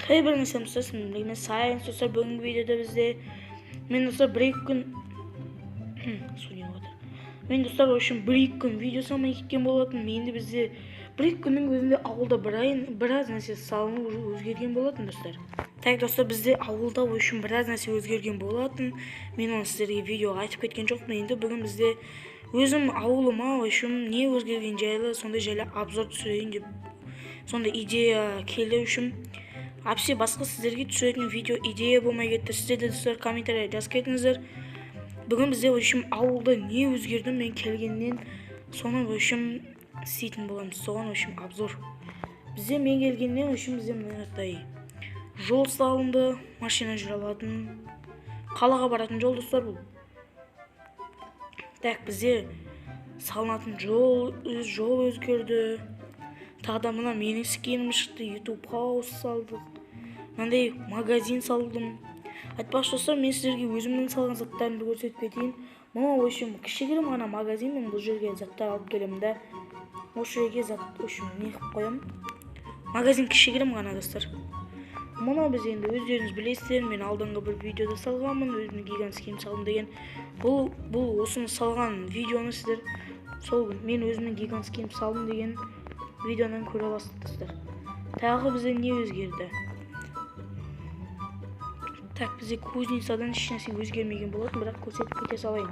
Хей, бір нәрсе достар, сайын достар, бүгінгі видеода бізде мен достар бір-екі күн су. Мен достар, в общем, бір-екі күн видео салмай кеткен болатын. Енді бізде бір-екі күннің өзінде ауылда бір ай біраз нәрсе салынып, уже өзгерген болатын, достар. Так, достар, бізде ауылда, в общем, біраз нәрсе өзгерген болатын. Мен оны сіздерге видеоға айтып кеткен жоқпын. Енді бүгін бізде өзім ауылыма, в общем, не өзгерген жайлы, сондай жайлы обзор түсірейін деп сондай идея келді. В общем, вообще басқа сіздерге түсіретін видео идея болмай кетті. Сіздер де, достар, комментарий жазып кетіңіздер. Бүгін бізде, в общем, ауылда не өзгерді мен келгеннен, соны, в общем, істейтін боламыз. Соған, в общем, обзор. Бізде мен келгеннен, в общем, бізде мынадай жол салынды, машина жүре алатын, қалаға баратын жол, достар, бұл. Так, бізде салынатын жол өзгерді. Тағы да мына менің скинім шықты, YouTube хаус салдық, мынандай магазин салдым. Айтпақшы, достар, мен сіздерге өзімнің салған заттарымды көрсетіп кетейін. Мынау, в общем, кішігірім ғана магазин. Мен бұл жерге заттар алып келемін да, осы жерге зат, в общем, не қылып қоямын. Магазин кішігірім ғана, достар. Мынау біз енді өздеріңіз білесіздер, мен алдыңғы бір видеода салғанмын, өзімнің гигантский скин салдым деген. Бұл осыны салған видеоны сіздер сол мен өзімнің гигантский скин салдым деген видеодан көре аласыздар, достар. Тағы бізде не өзгерді? Так, бізде кузницадан ешнәрсе өзгермеген болатын, бірақ көрсетіп кете салайын.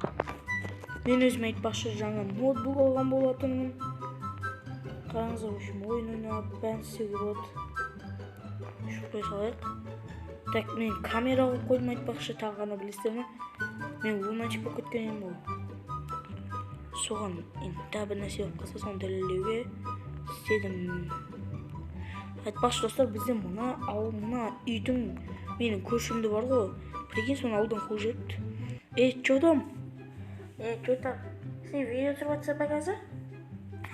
Мен өзім, айтпақшы, жаңа ноутбук алған болатынмын. Қараңыздар, в общем, ойын ойнап, бәрін істеуге болады. Өшіріп қоя салайық. Так, мен камера қойып қойдым, айтпақшы. Тағы ғана білесіздер ме, мен лунатик болып кеткен едім ғой. Соған енді тағы бір нәрсе болып қалса, соны дәлелдеуге істедім. Айтпақшы, достар, бізде мына ауыл, мына үйдің, менің көршімде бар ғой, прикинь, соны ауылдан қуып жіберіпті. Ей, че там? Е, че там? Сен видео түсіріп жатсың ба қазір?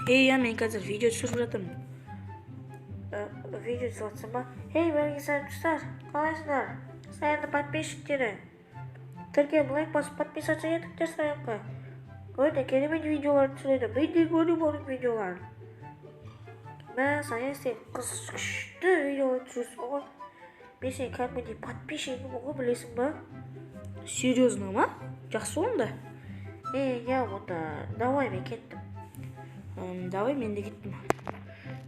Ей, иә, мен қазір видео түсіріп жатырмын. Видео түсіріп жатсың ба? Ей, бәріңе сәлем, достар, қалайсыңдар? Саянның подписчиктері, тіркеліп, лайк басып, подписаться етіңдер Саянға. Өте керемет видеолар түсіреді, мен де көремін оның видеоларын. Мә, Саян, сен қыз, күшті видеолар түсіресің ғой. Мен сенің кәдімгідей подписчигімін ғой, білесің ба? Серьезно ма? Жақсы онда. Е, иә, онда давай, мен кеттім. Давай, мен де кеттім.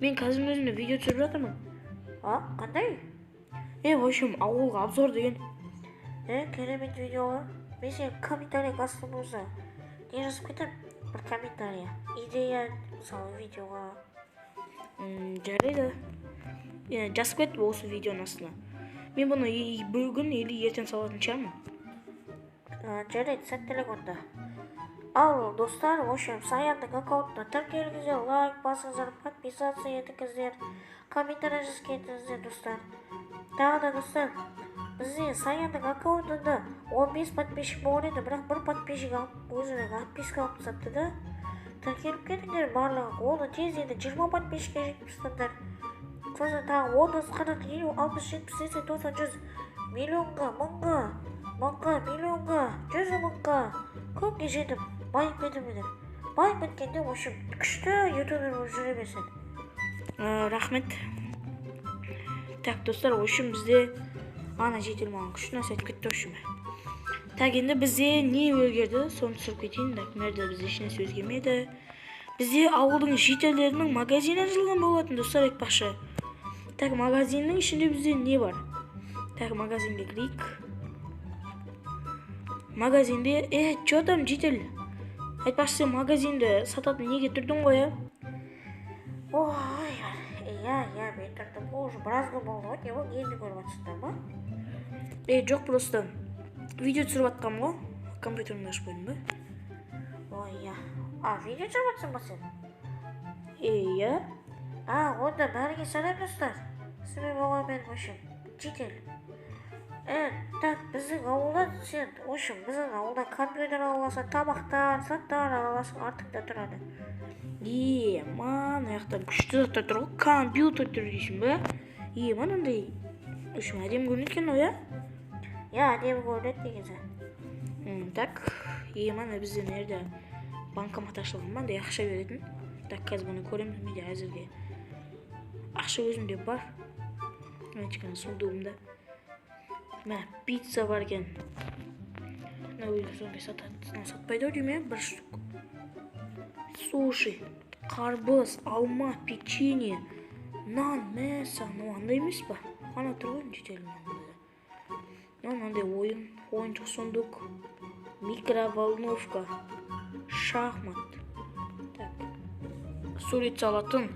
Мен қазір өзімде видео түсіріп жатырмын. А, қандай? Е, в общем, ауылға обзор деген. Е, керемет видео ғой. Мен сен комментарий астына болса не жазып кетемін, бір комментарий, идея, мысалы, видеоға. Жарайды. Жазып кет осы видеоның астына. Мен бұны бүгін или ертең салатын шығармын. Жарайды, сәттілік онда. Ал, достар, в общем, Саянның аккаунтына тіркеліңіздер, лайк басыңыздар, подписаться етіңіздер, комментарий жазып кетіңіздер, достар. Тағы да, достар, бізде Саянның аккаунтында 15 подписчик болған еді, бірақ бір подписчик алып, өзінің отписка алып тастапты да. Тіркеліп кетіңдер барлығы, оны тез енді 20 подписчикке жетіп тастаңдар. Сосын тағы 30, 40, 50, 60, 70, 80, 90, 100, миллионға, мыңға, мыңға, миллионға, 100 мыңға, көпке жетіп, байып кетіңдер. Байып кеткенде, в общем, күшті ютубер болып жүре берсін. Рахмет. Так, достар, в общем, бізде ана житель маған күшті нәрсе айтып кетті, в общем. Так, енді бізде не өзгерді, соны түсіріп кетейін. Так, мына жерде бізде ешнәрсе өзгермеді. Бізде ауылдың жительдерінің магазині ашылған болатын, достар, айтпақшы. Так, магазиннің ішінде бізде не бар? Так, магазинге кірейік. Магазинде, е, че там, житель? Айтпақшы, сен магазинді сататын неге тұрдың ғой, ә? Ой, иә, мен тұрдым ғой, уже біраз күн болды ғой. Не болды, енді көріп жатсыңдар ма? Е, жоқ, просто видео түсіріп жатқанмын ғой. Компьютерімді ашып қойдым ба? Ой, иә, а, видео түсіріп жатсың ба сен? Е, иә. А, онда бәріңе сәлем, достар, сізбен болған мен, в общем, житель. Е, так, біздің ауылдан сен, в общем, біздің ауылдан компьютер ала аласың, тамақтар, заттар ала аласың, артыңда тұрады. Е, мына жақта күшті заттар тұр ғой, компьютер тұр дейсің ба? Е, мынандай, в общем, әдемі көрінеді екен ғой, иә? Иә, әдемі көрінеді негізі. Так, е, мына бізде мына жерде банкомат ашылған ба, андай ақша беретін. Так, қазір бұны көреміз. Менде әзірге ақша өзімде бар. Мына кішкене сундугымда. Мә, пицца бар екен. Мына өзі сондай сатады. Мынау сатпайды ау деймін, бір штук. Суши, қарбыз, алма, печенье, нан, мәссаған, мынау андай емес па? Ана тұр ғой жетелім мынандай. Мынау мынандай ойын, ойыншық сундук, микроволновка, шахмат. Так, сурет салатын.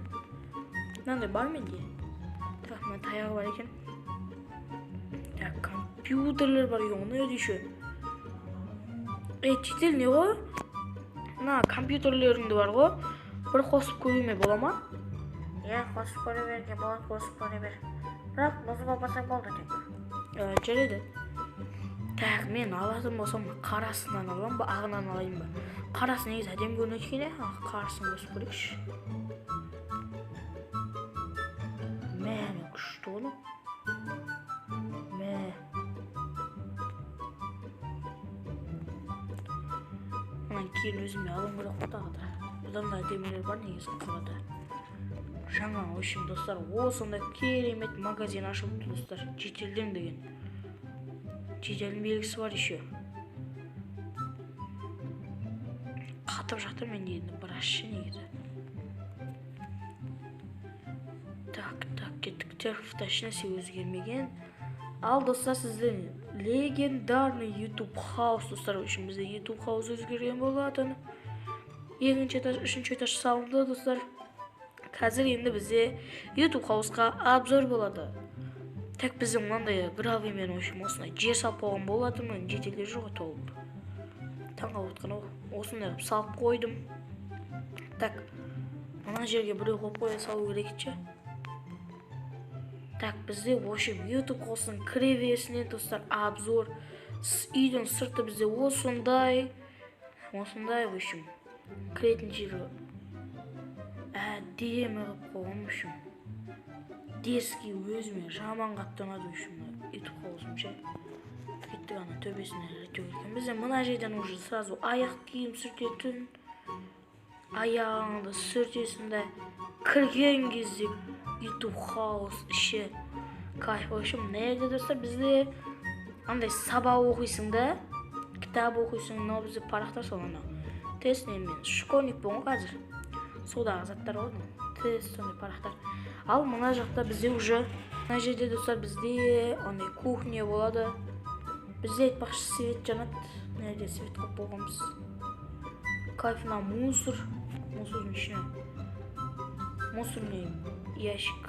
Мынандай бар менде. Так, мына таяғы бар екен. Так, компьютерлер бар екен, оны еще. Ей, жетел не ғой? Мына компьютерлеріңді бар ғой, бір қосып көруіме бола ма? Иә, қосып көре беруге болады, қосып көре бер. Бірақ бұзып алмасаң болды тек. Жарайды. Так, мен алатын болсам, қарасынан аламын ба, ағынан алайын ба? Қарасы негізі әдемі көрінеді екен, ә? Қарасын қосып көрейікші. Мә, мына күшті ғой мынау. Мә. Мынаны кейін өзіме алуым керек қой тағы да. Бұдан да әдемілер бар негізі қалада. Жаңа, в общем, достар, осындай керемет магазин ашылыпты, достар. Жетелден деген. Жетелдің белгісі бар еще. Қатып жатыр менде енді біраз ше негізі. Так, так, кеттік. Терфта ешнәрсе өзгермеген. Ал, достар, сізден легендарный YouTube House, достар, в общем, бізде YouTube House өзгерген болатын. Екінші этаж, үшінші этаж салынды, достар. Қазір енді бізде YouTube House-қа обзор болады. Так, бізде мынандай гравиймен, в общем, осындай жер салып қойған болатын. Мына жетелер жоқ толып. Таңғалып отқан ау. Осындай қылып салып қойдым. Так, мына жерге біреу қойып қоя салу керек ше. Так, бізде, в общем, YouTube House-ның кіреберісінен, достар, обзор. Үйдің сырты бізде осындай. Осындай, в общем, кіретін жері әдемі қылып қойған, в общем. Дерзкий өзіме жаман қатты ұнады, в общем, YouTube House-ым ше. Кеттік ана төбесіне реттеу керек екен. Бізде мына жерден уже сразу аяқ киім сүртетін, аяғыңды сүртесің де, кірген кезде YouTube House іші кайф. В общем, мына жерде, достар, бізде андай сабақ оқисың да, кітап оқисың, мынау бізде парақтар сол анау. Тест не, мен школьникпін ғой қазір. Судағы заттар ғой мынау. Тест, сондай парақтар. Ал мына жақта бізде уже, мына жерде, достар, бізде андай кухня болады. Бізде айтпақшы свет жанады. Мына жерде свет қойып қойғанбыз. Кайф, мына мусор. Мусордың ішіне. Мусорный ящик.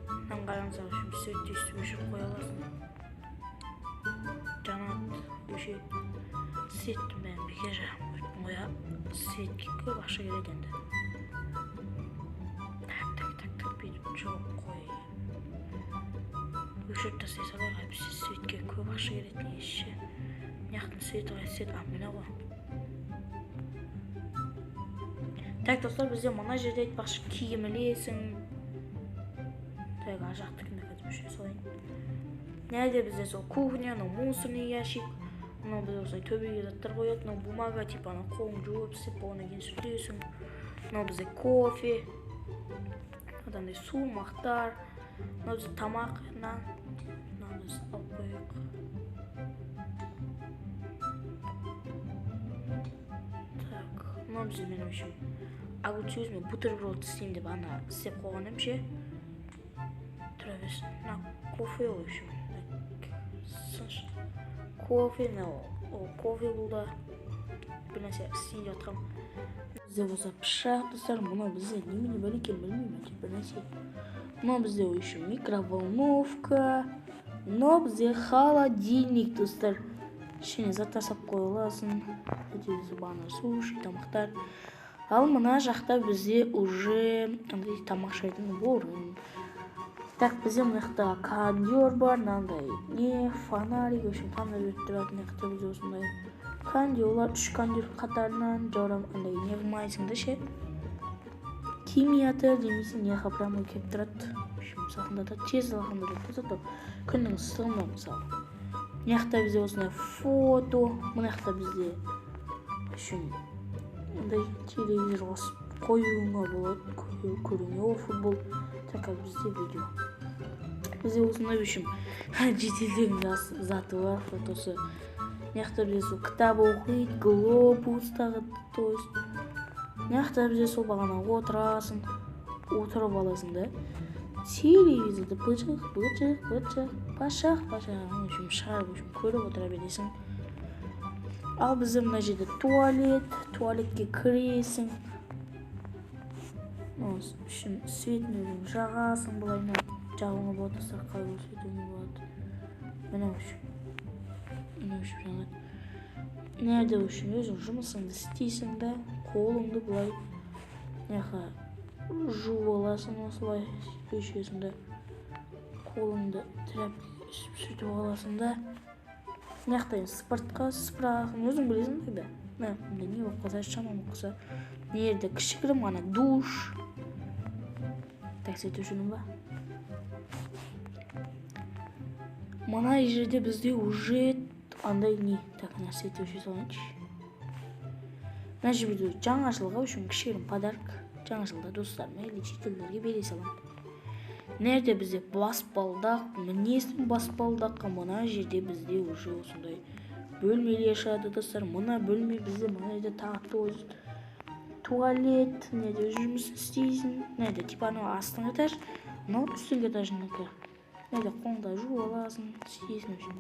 Мынаны қараңыздар, в общем, светті өйстіп өшіріп қоя аласың. Жанады, өшеді. Светтің бәрін бекер жағып қойыппын ғой, а. Светке көп ақша келеді енді. Так, так, так, так, бүйтіп жауып қой. Өшіріп тастай салайық, әйтпесе светке көп ақша келеді негізі ше. Мына жақтың светі қай свет? А, мына ғой. Так, достар, бізде мына жерде айтпақшы киім ілесің. Так, ар жақтікін де қазір өшіре салайын. Мына жерде бізде сол кухня, мынау мусорный ящик. Мынау бізде осылай төбеге заттар қояды, мынау бумага, типа ана қолың жуып істеп болғаннан кейін сүртесің. Мынау бізде кофе, одан да сумақтар, мынау бізде тамақ, нан. Мынаны біз алып қояйық. Так, мынау бізде мен, в общем, огурцы өзіме бутерброд істеймін деп ана істеп қойған едім ше. Тұра берсін. Мына кофе, в общем, сыншы. Кофе, мынау, о, кофе бұл да. Бір нәрсе істейін деп жатқанмын. Бізде болса пышақ, достар, мынау бізде немене бар екенін білмеймін, әйтеуір бір нәрсе. Мынау бізде, в общем, микроволновка. Мынау бізде холодильник, достар. Ішіне заттар салып қоя аласың. Әйтеуір бағана суши, тамақтар. Ал мына жақта бізде уже андай тамақ ішетін орын. Так, бізде мына жақта кондер бар, мынандай не, фонарик, в общем, фонарь беріп тұрады. Мына жақта бізде осындай кондерлар, үш кондер қатарынан жаурам, андай не қылмайсың да ше. Химияты немесе не прямо келіп тұрады. В общем, салқындатады, тез салқындатады, зато күннің ыстығында мысалы. Мына жақта бізде осындай фото, мына жақта бізде, в общем, мындай телевизор қосып қоюыңа болады, көруіңе ол футбол. Так, ал бізде видео. Бізде осындай, в общем, жительдің заты бар, фотосы. Мына жақта бізде сол кітап оқиды, глобус тағы, то есть. Мына жақта бізде сол бағана отырасың, отырып аласың да. Телевизорды быжық, быжық, быжық, пашақ, пашақ, в общем, шығарып, в общем, көріп отыра бересің. Ал бізде мына жерде туалет, туалетке кіресің. В общем, светін өзің жағасың, былай мына жағуыңа болады, достар, қалай свет болады. Міне, в общем, міне, в общем, жанады. Мына жерде, в общем, өзің жұмысыңды істейсің да, қолыңды былай мына жаққа жуып аласың, осылай өшесің да, қолыңды тряпкаға сүртіп аласың да. Мына жақта енді сыпыртқы сыпырасың, өзің білесің да. Мына мында не болып қалса, шамам болып қалса. Мына жерде кішігірім ғана душ. Так, свет өшірдің ба? Мына жерде бізде уже андай не. Так, мына свет өшіре салайыншы. Мына жерде жаңа жылға, в общем, кішігірім подарок. Жаңа жылда достарыма или шетелдерге бере саламын. Мына жерде бізде баспалдақ, мінесің баспалдаққа. Мына жерде бізде уже осындай бөлмелер шығады, достар. Мына бөлме бізде, мына жерде тағы туалет, мына жерде жұмыс істейсің. Мына жерде типа анау астыңғы этаж, мынау үстіңгі этажынікі. Мына жерде қолыңды жуып аласың, істейсің, в общем.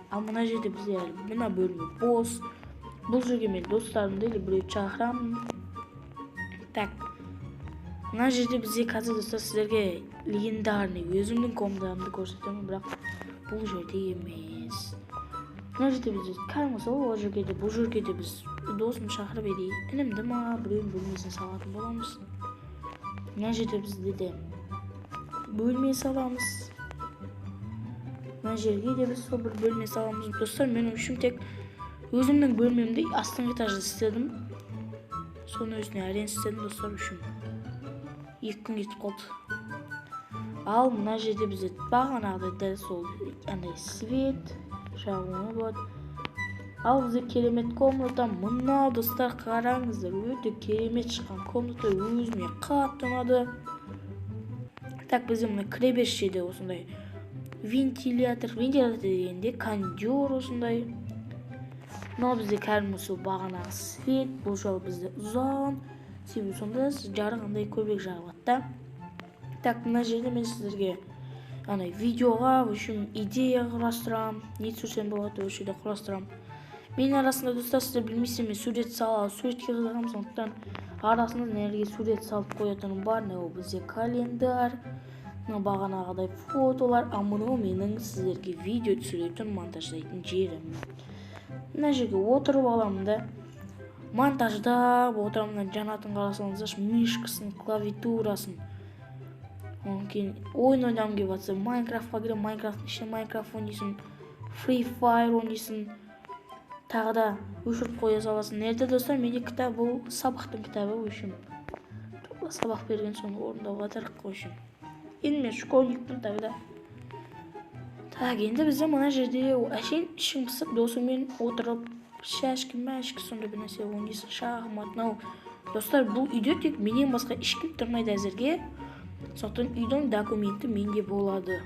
Ал мына жерде бізде әлі мына бөлме бос. Бұл жерге мен достарымды или біреуді шақырамын. Так, мына жерде бізде қазір, достар, сіздерге легендарный өзімнің комнатамды көрсетемін, бірақ бұл жерде емес. Мына жерде бізде кәдімгі сол, ол жерге де, бұл жерге де біз досым шақырып или інімді ма, біреудің бөлмесін салатын боламыз. Мына жерде бізде де бөлме саламыз. Мына жерге де біз сол бір бөлме саламыз. Достар, мен үшін тек өзімнің бөлмемді астыңғы этажда істедім. Соның өзіне әрең істедім, достар, үшін. 2 күн кетіп қалды. Ал мына жерде бізде бағанағыдай дәл сол андай свет жағуына болады. Ал бізде керемет комната. Мына, достар, қараңыздар, өте керемет шыққан комната, өзіме қатты ұнады. Так, бізде мына кіреберіс жерде осындай вентилятор, вентилятор дегенде кондёр осындай. Мынау бізде кәдімгі сол бағанағы свет, бұл жол бізде ұзын, себебі сонда жарық андай көбірек жағылады да. Так, мына жерде мен сіздерге ана видеоға, в общем, идея құрастырамын, не түсірсем болады, осы жерде құрастырамын. Мен арасында, достар, сіздер білмейсіздер, мен сурет саламын, суретке қызығамын, сондықтан арасында мына жерге сурет салып қоятыным бар. Мынау бізде календарь, мынау бағанағыдай фотолар, ал мынау менің сіздерге видео түсіретін, монтаждайтын жерім. Мына жерге отырып аламын да, монтаждап отырамын. Мына жанатын қарасаңыздаршы, мышкасын, клавиатурасын. Одан кейін ойын ойнағым келіп жатса, Майнкрафтқа кіремін, Майнкрафттың ішінде Майнкрафт ойнайсың, Free Fire ойнайсың, тағы да өшіріп қоя саласың. Мына жерде, достар, менде кітап, бұл сабақтың кітабы, в общем. Тура сабақ берген соны орындауға тырық, в общем. Енді мен школьникпін тағы да. Так, енді бізде мына жерде әшейін ішің пысып, досыңмен отырып, шашки, мәшки сондай бір нәрсе ойнайсың, шахмат. Мынау, достар, бұл үйде тек менен басқа ешкім тұрмайды әзірге. Сондықтан үйдің документі менде болады.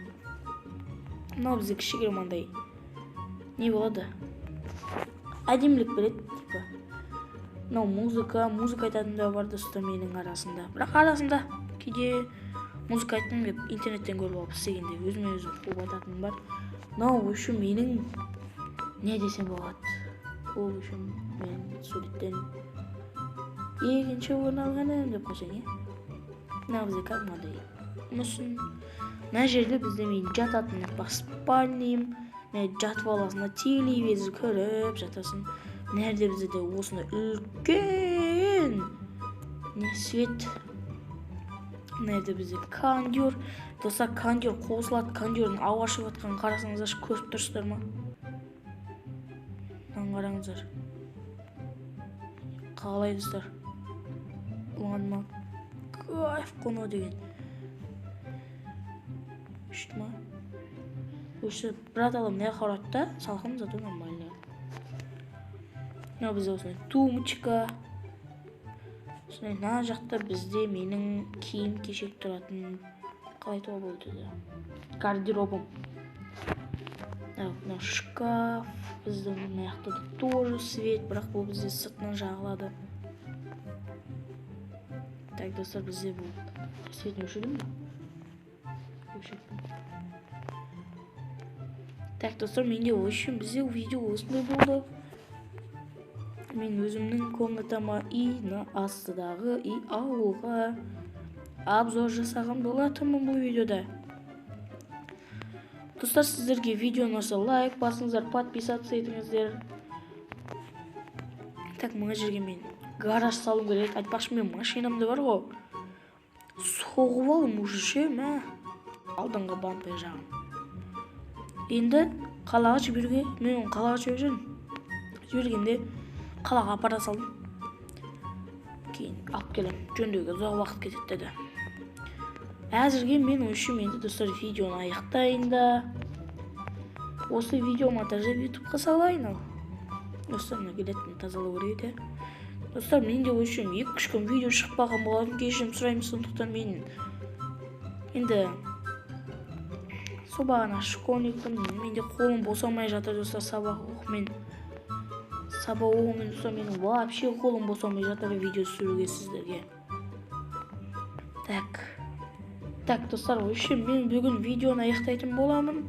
Мынау бізде кішігірім андай не болады? Әдемілік береді, типа. Мынау музыка, музыка айтатын да бар, достар, менің арасында. Бірақ арасында кейде музыка айттым деп интернеттен көріп алып істегенде өзіме өзім қуып айтатыным бар. Мынау, в общем, менің не десем болады? Ол, в общем, мен суреттен екінші орын алған едім деп қойсаң, е? Мынау бізде кәдімгі мүсін. Мына жерде бізде мен жататын спальныйым. Мына жатып аласың да телевизор көріп жатасың. Мына жерде бізде де осындай үлкен не свет. Мына жерде бізде кондёр. Достар, кондёр қосылады. Кондёрдің ауа шығып жатқанын қарасаңыздаршы, көріп тұрсыздар ма? Мынаны қараңыздар. Қалай, достар? Ұнады ма? Кайф қой деген. Үшті ма? Өші, брат, алам, не қарады да, салқын, зато нормально. Мынау бізде осындай тумбочка. Сондай, мына жақта бізде менің киім кешек тұратын, қалай айтуға болады, гардеробым. Мынау шкаф біздің. Мына жақта да тоже свет, бірақ бұл бізде сыртынан жағылады. Так, достар, бізде бұл светін өшірдім ба? Өшірдім. Так, достар, менде, в общем, бізде видео осындай болды. Мен өзімнің комнатама и мына астыдағы и ауылға обзор жасаған болатынмын бұл видеода. Достар, сіздерге видео ұнаса, лайк басыңыздар, подписаться етіңіздер. Так, мына жерге мен гараж салуым керек. Айтпақшы, мен машинамда бар ғой, соғып алдым уже ше. Мә, алдыңғы бампер жағын енді қалаға жіберуге, мен оны қалаға жіберіп жүрмін. Жібергенде қалаға апара салдым, кейін алып келемін, жөндеуге ұзақ уақыт кетеді деді. Әзірге мен үшін енді, достар, видеоны аяқтайын да, осы видео монтаждап, Ютубқа салайын. Ал, достар, мына келетін тазалау керек еді. Достар, менде, в общем, 2-3 күн видео шықпаған болатын, кешірім сұраймын. Сондықтан мен енді сол бағана школьникпін, менде қолым босамай жатыр, достар, сабақ оқумен, сабақ оқумен. Достар, менің вообще қолым босамай жатыр видео түсіруге сіздерге. Так, так, достар, в общем, мен бүгін видеоны аяқтайтын боламын.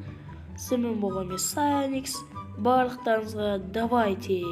Сізбен болған мен, Сайникс. Барлықтарыңызға давайте.